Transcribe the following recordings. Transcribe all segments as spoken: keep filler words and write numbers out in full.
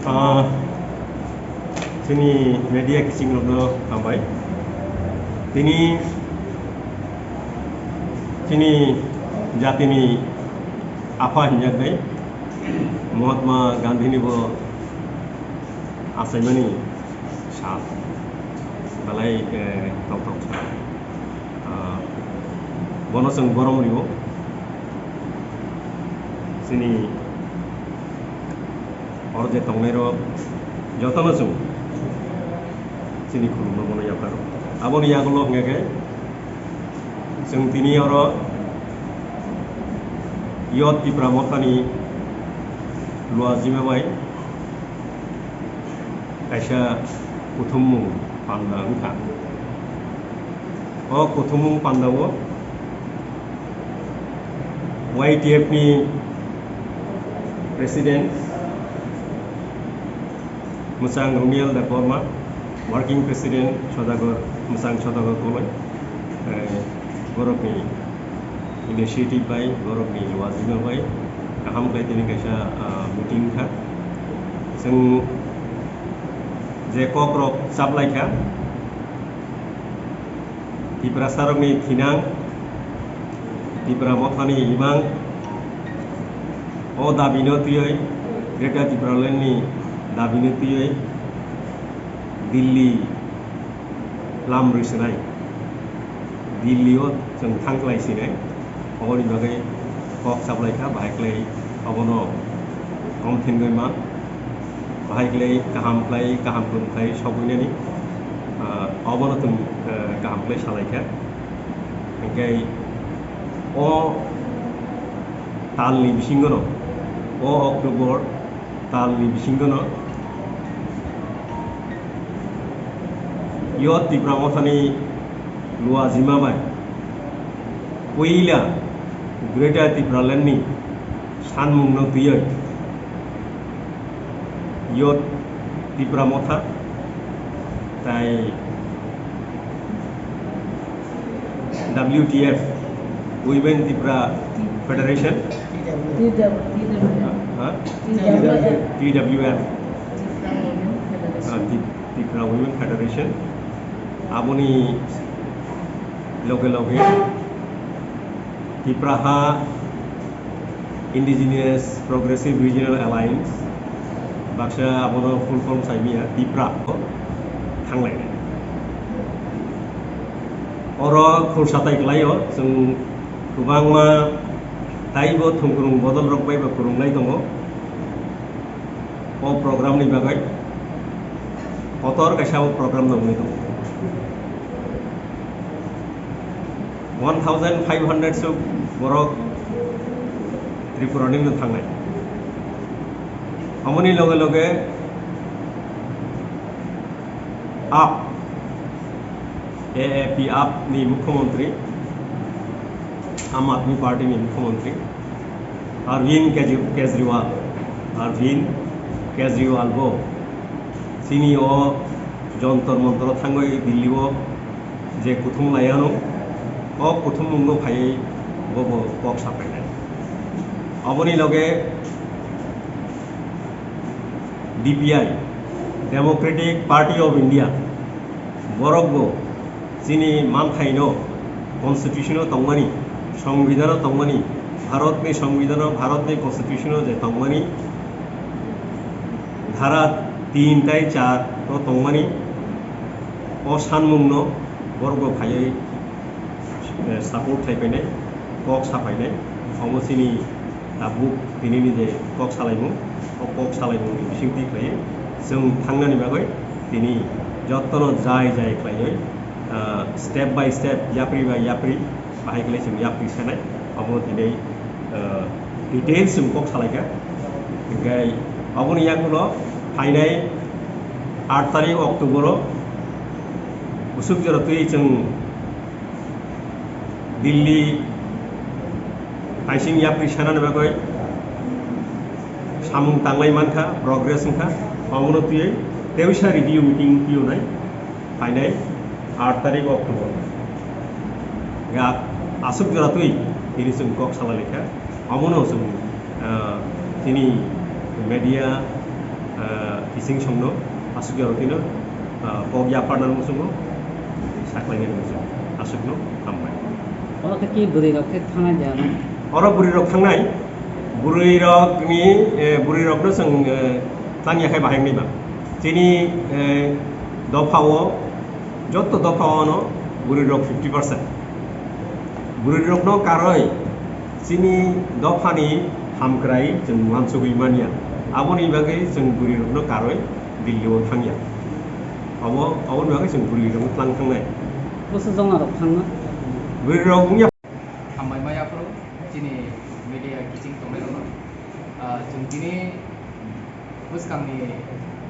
Ah, chini media kiching rokno hambai. Tini chini jatini apha hinjak bai Mahatma Gandhi ni bo achaimani sal belai, eh, tongthok sal. Ah, bono chwng borom rio. Chini oro je tongnai rok jotono chwng chini khulumno bono yapharo. Aboni yagulo hwnkhe khe chwng tini oro Youth Tipra Mothani Luajima bai kaisa kuthumung panda wngkha. O kuthumung pandao Y T F ni President Mwchang Rumial Debbarma, Working President Sodagar, Mwchang Sodagar Koloi, eh, borokni initiative bai, borokni luajima bai kaham khlai tini kaisa, ah, meeting kha. Chwng je kokrok chaplaikha, Tiprasarokni thinang, Tipra Mothani imang, o dabino twiwi, Greater Tipraland ni dabino twiwi Delhi lam rwi swnai, Delhi o chwng thang khlai sinai, oboni bagwi kok chaplai kha, bahai khlai obono kom thengwi man, bahai khlai kaham khlai, kaham kwrwng khlai sogwinani, ah, obono chwng, ah, kaham khlai salai kha. Hinkhe o talni bisingono, o October talni bisingono Youth Tipra Mothani luajima bai puila Greater Tipraland ni sanmungno twiwi Youth Tipra Motha tai W T F, Women Tipra Federation, T W F. Ha? T W F. T W F. Ah, Tip-, Tipra Women Federation. Aboni loge loge Tipra ha Indigenous Progressive Regional Alliance, baksa abono full form saimaya, Tipra, thanglai. Oro khursa tai klaio, chwng kwbangma taibo thwngkwrwng bodol rok bai ba kwrwngnai tongo. O program ni bagwi kotor kaisa o program no wngwi tongo. One thousand five hundred suk borok Tripura ni no thangnai. Amoni loge loge up, A A P up ni mukhyamantri, Aam Aadmi Party ni mukhyamantri Arvind Kejri-, Kejriwal, Arvind Kejriwal bo chini o Jantar Mantar o thangwi Delhi o je kuthum laiano, o kuthumungno phaiwi bo bo kok sapainai. Aboni loge D P I, Democratic Party of India, borok bo chini manthaino constitution o tongmani, songbidhano tongmani, Bharatni songbidhano, Bharatni constitution o je tongmani, dhara tin tai char o tongmani, o sanmungno borok bo phaiwi, eh, support khai painai, kok sa painai, omo chini tabuk tinini je kok salaimung, o kok salaimungni bisingtwi khlaiwi chwng thangnani bagwi tini jotono jai jai khlaiwi, ah, step by step, yapri by yapri, bahai khlai chwng yapri sanai, omo tini, ah, details chwng kok salaikha. Hinkhe aboni yakulo phainai aat tarik October o bwswk jora twi chwng Delhi thaising yapri sanani bagwi samung tanglai mankha, progress wngkha, omono twiwi tewisa review meeting phiyonai phainai aat tarik October. Ga aswk jora twi tini chwng kok salai laikha, omono chwng, ah, chini media Ah, kising songno aswk ya rotino, ah, kok ya partner musungo saklai ni musungo aswkno hambai. Oro khe ki bwrwi rok khe thangnai de ano? Oro bwrwi rok thangnai, bwrwi rok ni, eh, bwrwi rok no chwng, eh, tang ya khai bahai ni ba. Chini, eh, dopha o, jotto dopha o no bwrwi rok fifty percent. Bwrwi rok no karoi chini dopha ni hamkrai chwng uansugwi manya. Aboni bagwi chwng bwrwi rok no karoi Delhi o thangya. Obo, oboni bagwi chwng bwrwi rok no tlang thangnai. Bwswk jona rok thangna? Bwrwi rok wngya. Hambai maya phuru chini media kiching tongnai rok no. Ah, chwng tini bwskangni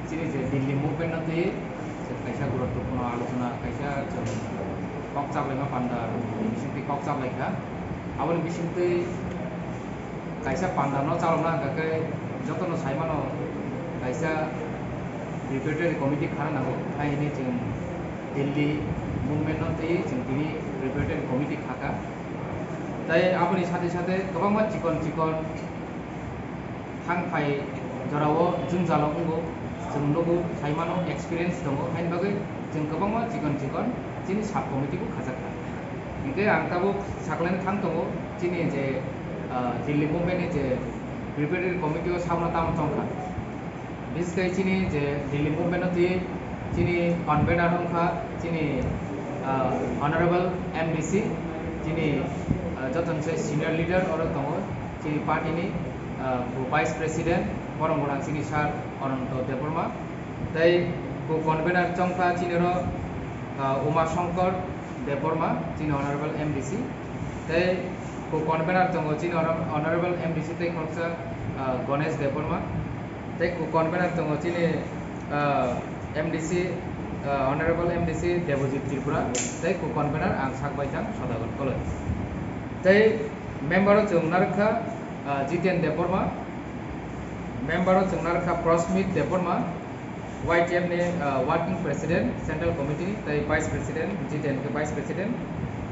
chini je Delhi movement no twi chwng kaisa guruttwpurno alochona kaisa chwng kok chaplaima panda bisingtwi kok chaplaikha. Aboni bisingtwi kaisa panda no chalokna hwnkha khe jotono saimano kaisa preparatory committee khana nango, hai hwnwi chwng Delhi movement no twi chwng tini preparatory committee khakha. Tai aboni sate sate kwbangma chikon chikon thang phai jorao jwngjalo wngo, chwng nugo, saimano experience tongo, haini bagwi chwng kwbangma chikon chikon chini sub committee bo khajak kha. Hinkhe ang tabuk saklaina thang tongo, chini je, ah, Delhi movement ni je preparatory committee o sabno tamo chongkha. Biskai chini je Delhi movement o twi chini convener wngkha chini, ah, Honorable M D C, chini, ah, jotono se senior leader oro tongo chini party ni, ah, bo vice president, borok wngkha chini sir Ananto Debbarma, tei bo convener chongkha chini oro, ah, Uma Shankar Debbarma, chini Honorable M D C, tei bo convener tongo chini Honor-, Honorable M D C tei khoroksa, ah, Ganesh Debbarma. Tei co-convener tongo chini, ah, M D C, ah, Honorable M D C Debojit Tripura, tei co-convener ang sak baithang Sodagon Koloi. Tei member o chwng narwkha, ah, Jiten Debbarma, member o chwng narwkha Prosmit Debbarma, Y T F ni, ah, working president, central committee ni, tei vice president, Jiten khe vice president,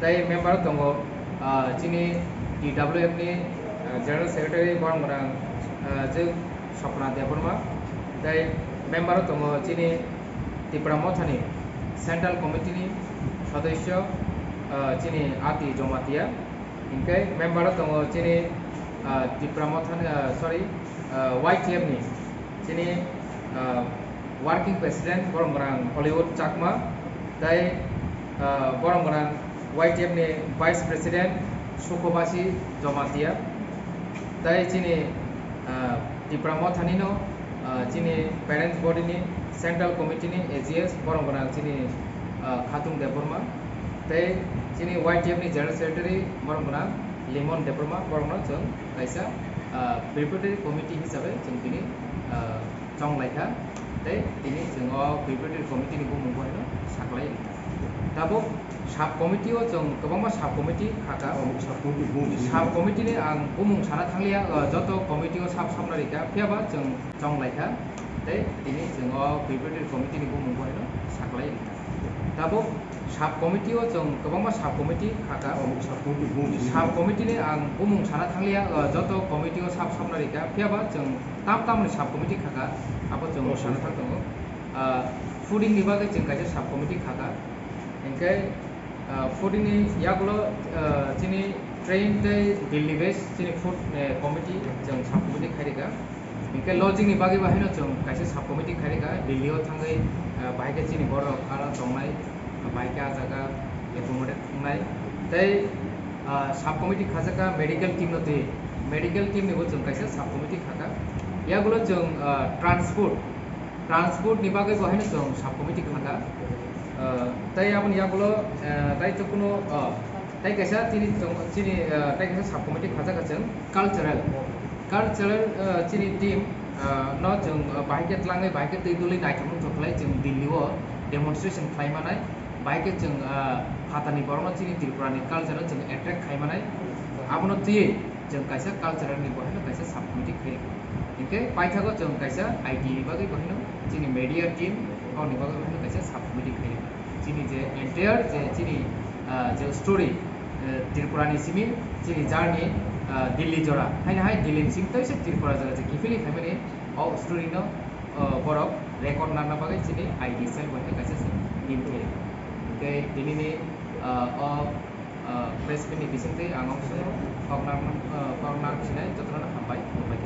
tei member o tongo, ah, chini T W F ni, ah, general secretary, borok rang, ah, je Swapna Debbarma, tei member o tongo chini Tipra Mothani Central Committee ni sodosyo, ah, chini Ati Jomatia, hinkhe member o tongo chini, ah, Tipra Mothani, ah, sorry, ah, Y T F ni chini, ah, working president borok rang Hollywood Chakma, tei, ah, borok rang Y T F ni vice president Sukhobasi Jomatia, tei chini, ah, Tipra Mothani no, ah, chini parents body ni central committee ni A G S borok rang chini, ah, Khatung Debbarma, tei chini Y T F ni general secretary borok rang Limon Debbarma, borok no chwng kaisa, ah, preparatory committee hisabe chwng tini, ah, chonglaikha, tei tini chwng o preparatory committee ni bumung bo haino saklai rikha. Tabuk sub committee o chwng kwbangma sub committee khakha. Sub committee ni ang bumung sana thangliya, ah, joto committee o sub samna rikha, phiyaba chwng chonglaikha, tei tini chwng o preparatory committee ni bumung bo haino saklai rikha. Tabuk sub committee o chwng kwbangma sub committee khakha. Sub committee ni ang bumung sana thangliya, ah, joto committee o sub samna rikha, phiyaba chwng tam tamni sub committee khakha, abo chwng sana thang tongo. Ah, fooding ni bagwi chwng kaisa sub committee khakha. Hinkhe, ah, fooding ni yagulo, ah, chini train tei Delhi based chini food, eh, committee chwng sub committee khairikha. Hinkhe lodging ni bagwi bo haino chwng kaisa sub committee khairikha, Delhi o thangwi, ah, bahai khe chini borok aro tongnai, bahai khe ah jaga accommodate wngnai. Tei, ah, sub committee khajakha medical team no twi, medical team ni bo chwng kaisa sub committee khakha. Yagulo chwng, ah, transport, transport ni bagwi bo haino chwng sub committee khakha. Ah, tei aboni yagulo, ah, tei chukunu, ah, tei kaisa chini chwng, chini, ah, tei kaisa sub committee khajakha chwng cultural. Cultural, ah, chini team, ah, no chwng, ah, bahai khe tlangwi, bahai khe twi dulwi naithok nukthok khlai chwng Delhi o demonstration khlai manai, bahai khe chwng, ah, phatani borokno chini Tripura ni culture no chwng attract khai manai, abono twiwi chwng kaisa cultural ni bo haino kaisa sub committee khai rikha. Hinkhe paithago chwng kaisa I T ni bagwi bo haino chini media team, aboni bagwi bo haino kaisa sub committee khai rikha. Chini je entire je chini, ah, je story, eh, Tripura ni simi chini journey, ah, Delhi jora. Haino hai Delhi ni simi tei se Tripura jora je kiphilwi phaimani o story no, Borok record narna bagwi chini I D cell bai khe kaisa se team khe. Hwnkhe tinini, ah, o, ah, press meet ni bisingtwi ang o koknar, ah, koknar sinai jotono hambai, hambai.